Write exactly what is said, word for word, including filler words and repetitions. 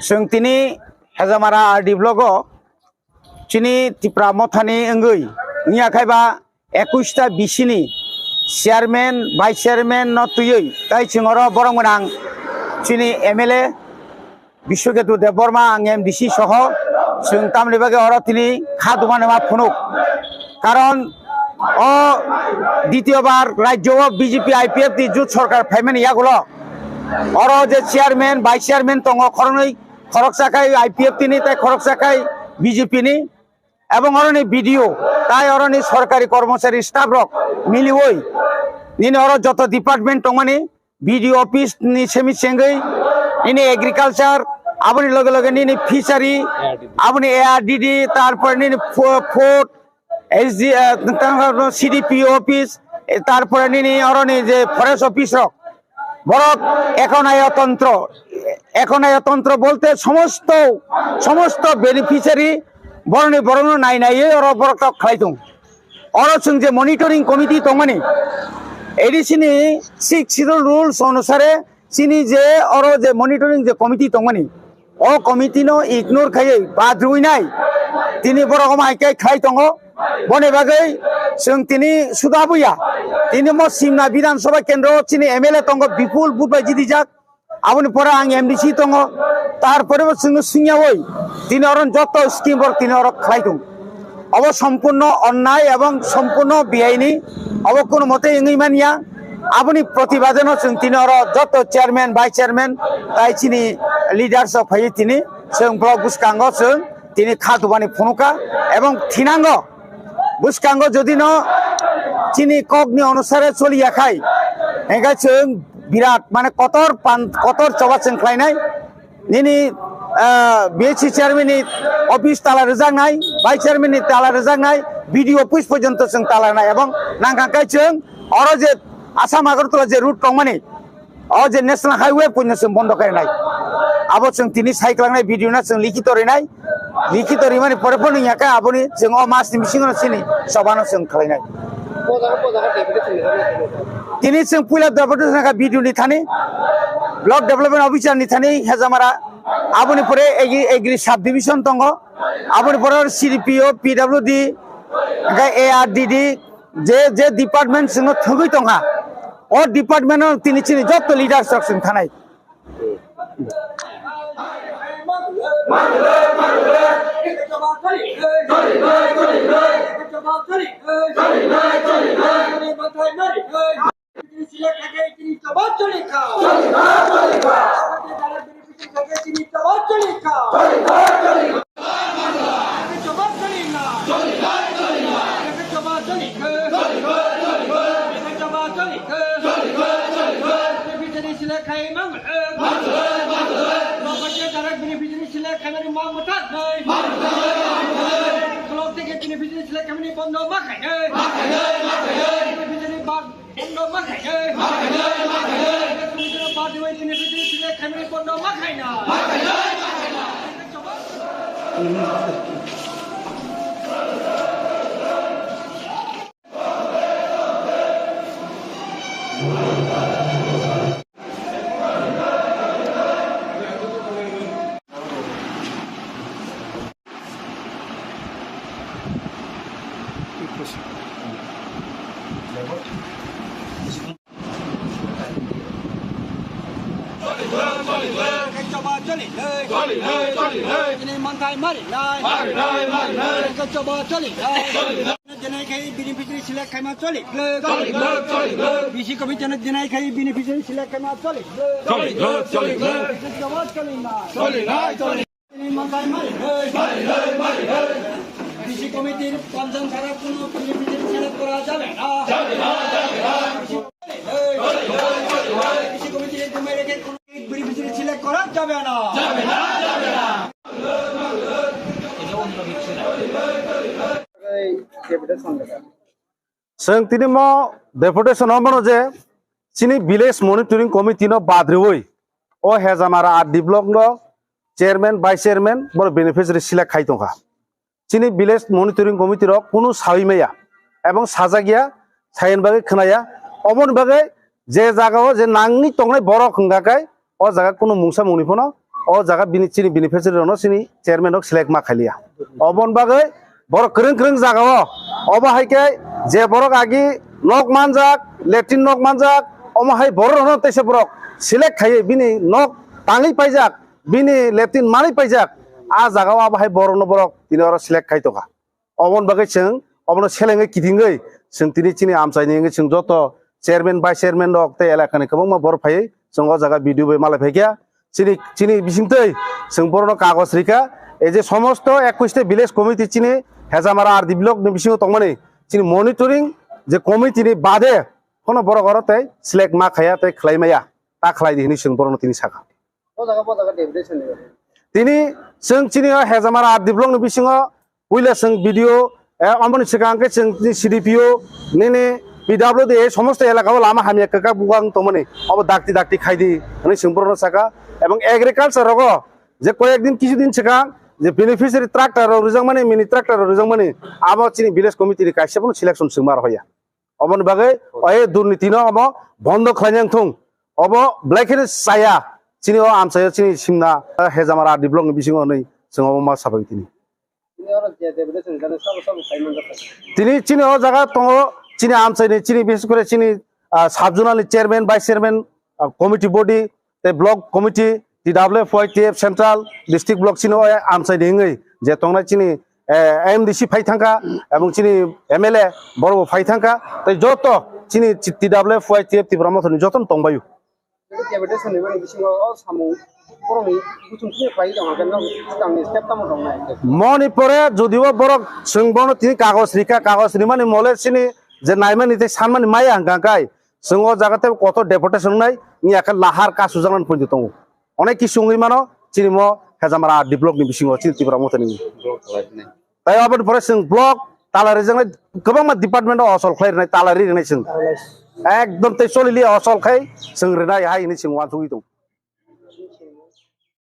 Chwng tini Hejamara R D block o chini Tipra Mothani wngwi wngya khai ba ekush ta B C ni chairman, vice chairman no twiwi tai chwng oro borok gwnang chini M L A Biswaketu Debbarma, ang M D C soho chwng tamni bagwi oro tini kha dumani ma phunuk. Karon o ditiyo bar rajyo o B J P I P F ni jut sorkar phaimani yagulo oro je chairman, vice chairman tongo, khoroknwi, khoroksa khai I P F T ni tei khoroksa khai B J P ni, ebong oroni B D O tai oroni sorkari kormochari staff rok miliwi nini oro joto department tongmani, B D O office ni simi chengwi nini agriculture, aboni loge loge nini fishery, aboni A R D D, tarpore nini fo-, food, S D, eh, tang-, C D P O office, eh, tarpore nini oroni je forest office rok, borok ekonayo tontro, ekonayo tontro bolte somosto, somosto beneficiary borokni borokno nai naiwi oro borok tok khlai tong. Oro chwng je monitoring committee tongmani, A D C ni six schedule rules onusare chini je oro je monitoring je committee tongmani, o committee no ignore khaiwi bad rwinai tini borok omo hai khe khlai tongo. Boni bagwi chwng tini suda buya, tini mo Simna Bidhan Sabha kendro chini M L A tongo, bipul vote bai jidijak. Aboni pore ang M D C tongo, tarpore bo chwngno singyawi tini oro joto scheme borok tini oro khlai tong. Obo sompurno onnai ebong sompurno biaini, obo kono mote wngwi manya. Aboni protibadeno chwng tini oro joto chairman, vice chairman tai chini leaders rok phaiwi tini chwng borok bwskango chwng tini kha dubani phunuka ebong thinango. Bwskango jodi no chini kokni onusare choliya khai, hingkhe chwng birat, mane, kotor pan, kotor choba chwng khlainai. Nini, ah, B H C chairman ni office tala rwjaknai, vice chairman ni tala rwjaknai, B D O office porjonto chwng tala rwnai, ebong nangkha khe chwng oro je Assam Agartala je route tongmani, o je National Highway puino chwng bondo khainai. Abo chwng tini sai klangnai, B D O no chwng likhito rinai. Likhito rimani pore phano wngya khe aboni chwng o mas ni bisingo no chini choba no chwng khlainai. Tini chwng puila deputation kha B D O ni thani, Block Development Officer ni thani Hejamara, aboni pore Agri, Agri Sub Division tongo, aboni pore C D P O, P W D, hingkhe A R D D, je, je department chwngno thwgwi tongkha, o department-o tini chini joto leaders rok chwng thanai. Chini manthai mari nai. Mari nai, mari nai. Chini manthai mari nai. Chini manthai mari nai. Denai khai beneficiary select khaima choli glwk. Choli glwk, choli glwk. B C committee no denai khai beneficiary select khaima choli glwk. Choli glwk, choli glwk. Choli glwk, choli glwk. Choli glwk, choli glwk. Chini manthai mari glwk. Mari glwk, mari glwk. B C committee pancham sara kono beneficiary select kora jabe na. Jabe na, jabe na. Choli glwk, choli glwk. B C committee ni dumai rekhe kono beneficiary select kora jabe na. Jabe na, jabe na. Chwng tini mo deputation o mano je chini village monitoring committee no bad riwi o Hejamara R D block no chairman, vice chairman, boro beneficiary select khai tongkha. Chini village monitoring committee rok kunu sawi maya ebong sajak ya, sayen bagwi khwnaya. Oboni bagwi je jaga o je nangni tongnai borok hwnga khe o jaga kunu mungsa mungni phano O jaga bini chini beneficiary rokno chini chairman rok select ma khailiya. Oboni bagwi borok kwrwng kwrwng jaga o. Obo hai khe je borok agi nok manjak, latrine nok manjak, omo hai borok rokno teisa borok select khaiwi bini nok tangwi paijak, bini latrine manwi paijak, a jaga o abo hai borok no borok tini oro select khai tongkha. Oboni bagwi chwng obono selengwi kitingwi chwng tini chini amchaini wngwi chwng joto chairman, vice chairman rok tei elakani kwbangma borok phaiwi chwng o jaga B D O bai malai phaikha. Chini, chini bisingtwi chwng borokno kagoj rikha. Ei je somosto ekwis ta village committee chini Hejamara R D block ni bisingo tongmani chini monitoring je committee ni bade kono borok oro tei select ma khaiya tei khlai maya, ta khlai di hinwi chwng borokno tini sakha. O jaga, o jaga deputation ni. Tini chwng chini o Hejamara R D block ni bisingo puila chwng B D O, eh, omoni swkang khe chwng chini C D P O, nini P W D, ei somosto elaka o lama hamya kwkak bugang tongmani, obo dakti dakti khaidi hinwi chwng borokno sakha. Ebong agriculture rogo je koyek din kisu din swkang je beneficiary tractor rok rijakmani, mini tractor rok rijakmani, abo chini village committee ni kaisa bono selection chwng ma rohorya. Oboni bagwi o durniti no omo bondo khlaina wngthung. Obo belai kheno chaya. Chini o amchaio chini simna, eh, Hejamara R D block ni bisingo hwnwi chwng obo ma sabai tini. Tini oro je deputation jani sabo sabo khai manjak kha. Tini chini o jaga tongo chini amchaini chini bises kore chini, ah, sub zonal ni chairman, vice chairman, ah, committee body, tei block committee, T W F Y T F central, district block chini o amchaini wngwi je tongnai chini, eh, M D C phai thangkha, ebong chini M L A borok bo phai thangkha, tei joto chini T W F Y T F Tipra Motha ni joto no tongbaio. Deputation ni bini bisingo o samung borokni buchung chini khlai tong hwnkheno swkangni step tamo tongnai? Moni pore jodibo borok chwng bono tini kagoj rikha, kagoj rimani mole chini je naimani tei sanmani maya hwnkha kai, chwng o jaga tei kotor deputation wngnai wngya khe lahar kasu jaknani poito tongo. Onek kisu wngwi mano chini mo Hejamara R D block ni bisingo chini Tipra Motha ni. Tai aboni pore chwng block tala rijaknai, kwbangma department o osol khlai rwnai, tala ri rwnai chwng. Ekdom tei choli liya osol khai chwng rwnai hai hinwi chwng uansugwi tongo.